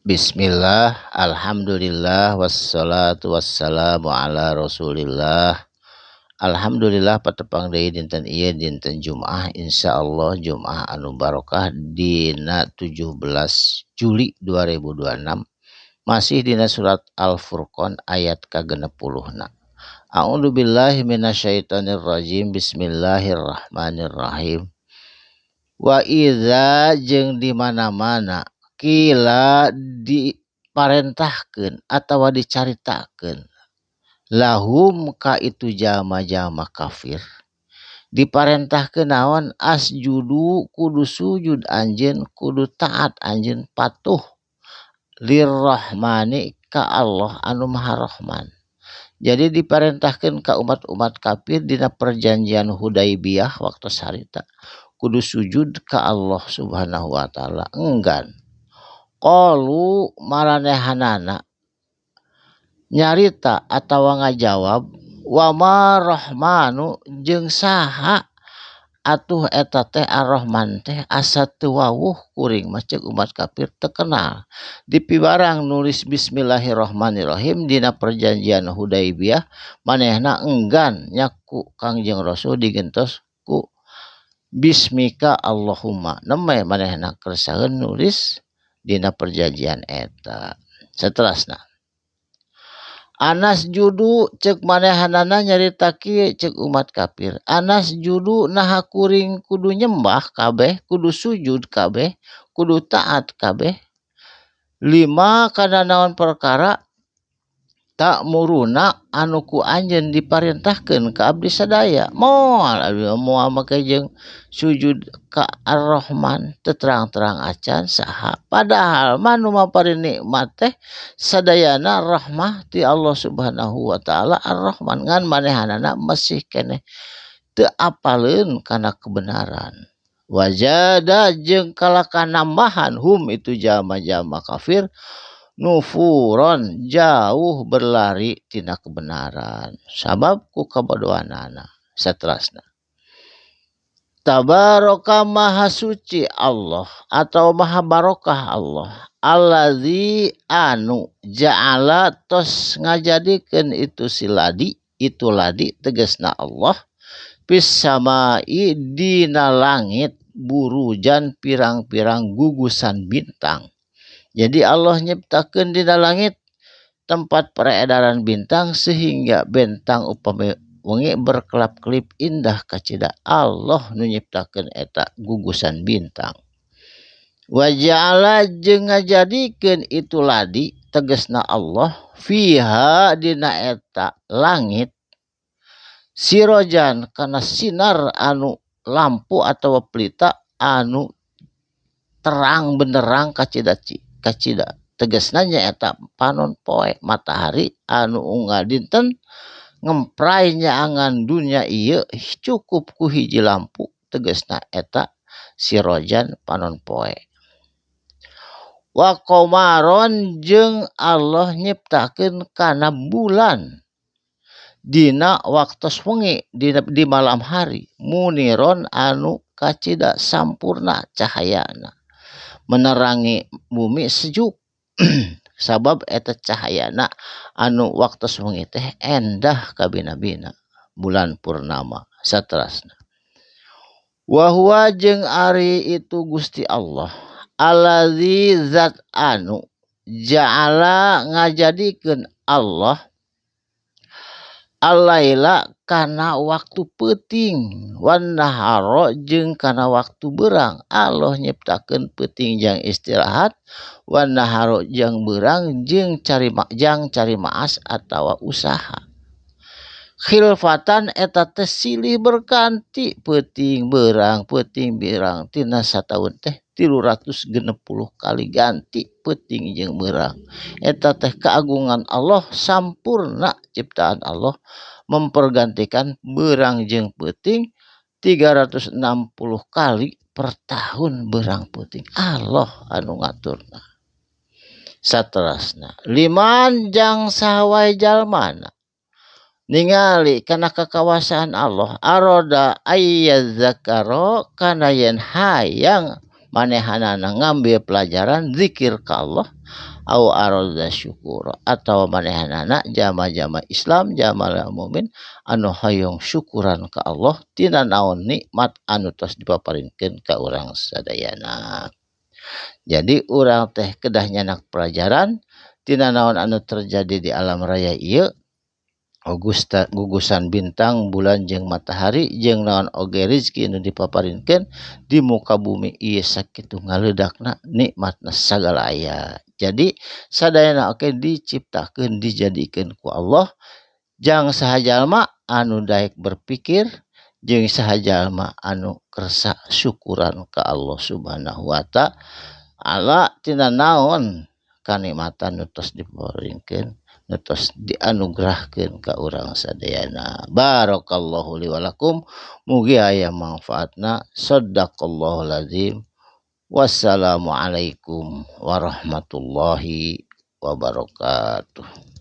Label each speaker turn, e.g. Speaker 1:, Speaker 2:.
Speaker 1: Bismillah, alhamdulillah, wassalatu wassalamu ala rasulillah. Alhamdulillah patepang deui dinten ieu dinten Jumaah, insyaallah Jumaah anu barokah dina 17 Juli 2026, masih dina surat Al-Furqan ayat ka-60na. A'udzubillahi minasyaitonirrajim. Bismillahirrahmanirrahim. Wa idza jeung di mana-mana qila diparentahkeun atawa dicaritakeun lahum ka itu jalma-jalma kafir, diparentahkeun naon? Asjudu, kudu sujud anjeun, kudu taat anjeun, patuh lirrahmani ka Allah anu Maha Rahman. Jadi diparentahkeun ka umat-umat kafir dina perjanjian Hudaibiyah waktu harita kudu sujud ka Allah Subhanahu wa taala, enggan. Qalu, maranehanana nyarita atawa ngajawab, wama rahmanu, jeung saha atuh eta teh Ar-Rahman teh, asa teu wawuh kuring mah, ceuk umat kafir, teu kenal. Dipibarang nulis bismillahirrahmanirrahim dina perjanjian Hudaibiyah, manehna enggan nyaku Kangjeng Rasul digentos ku bismika Allahumma, nembe manehna kersaeun nulis dina perjanjian eta. Seterusna, anasjudu, cek manehanana nyarita kieu, cek umat kafir, anasjudu, naha kuring kudu nyembah kabeh, kudu sujud kabeh, kudu taat kabeh, lima kana naon perkara, ta'muruna anu ku anjeun diparentahkeun ka abdi sadaya. Moal abdi, moal make jeung sujud ka Ar-Rahman, teu terang-terang acan saha, padahal mah nu mapari nikmat teh sadayana rahmah ti Allah Subhanahu wa taala Ar-Rahman, ngan manehanana masih keneh teu apaleun kana kebenaran. Wazada, jeung kalaka nambahan, hum itu jalma-jalma kafir, nufuron, jauh berlari tina kebenaran sabab ku kabodohanana. Seterusna, tabaraka, maha suci Allah atau maha barokah Allah, allazi anu ja'ala tos ngajadikeun itu si ladi, itu ladi tegasna Allah, fis samai dina langit, burujan pirang-pirang gugusan bintang. Jadi Allah nyiptakeun dina langit tempat peredaran bintang sehingga bintang upami wengi berkelap-kelip indah kacida. Allah nu nyiptakeun eta gugusan bintang. Wa ja'ala, jeung ngajadikeun itu ladi tegasna Allah, fiha dina eta langit, sirojan kana sinar anu lampu atau pelita anu terang benderang kacida kacida, tegasna nyaeta panon poe matahari anu unggal dinten ngempray nyaangan dunya ieu cukup ku hiji lampu, tegasna eta sirojan panon poe. Wa qomaron, jeung Allah nyiptakeun kana bulan dina waktos wengi, dina di malam hari, muniron anu kacida sampurna cahayana, menerangi bumi sejuk sabab eta cahayana anu waktos wengi teh endah kabina-bina bulan purnama. Saterasna, wa huwa, jeung ari itu Gusti Allah, allazi zat anu ja'ala ngajadikeun Allah allaila kana waktu peuting, wan naharo jeung kana waktu beurang. Allah nyiptakeun peuting jang istirahat, wan naharo jeung beurang jeung cari jang cari maas atawa usaha. Khilfatan, eta teh silih berganti peuting beurang, peuting beurang, tina sataun teh 360 kali ganti peuting jeung beurang. Eta teh keagungan Allah, sampurna ciptaan Allah mempergantikan beurang jeung peuting 360 kali per tahun beurang peuting. Allah anu ngaturna. Saterasna, liman jang saha wae jalmana ningali kana kakawasaan Allah, aroda ayyadzakaro kana yen hayang Manehanana ngambil pelajaran zikir ka Allah au arada syukur atawa manehanana jama-jama Islam jama mukmin anu hoyong syukuran ka Allah tina naon nikmat anu tos dipaparinkeun ka urang sadayana. Jadi urang teh kedah nyanak pelajaran tina naon anu terjadi di alam raya ieu, gugusan bintang, bulan jeung matahari jeung naon oge rezeki nu dipaparinkeun di muka bumi ieu sakitu ngaledakna nikmatna sagala aya. Jadi sadayana oge diciptakeun dijadikeun ku Allah jang saha jalma anu daek berpikir jeung saha jalma anu kersa syukuran ka Allah Subhanahu wa ta'ala tina naon kanikmatan nu tos dipaparinkeun nu tos dianugerahkeun ka urang sadayana. Barakallahu li wa lakum, mugi aya manfaatna. Shadaqallahul azim. Wassalamualaikum warahmatullahi wabarakatuh.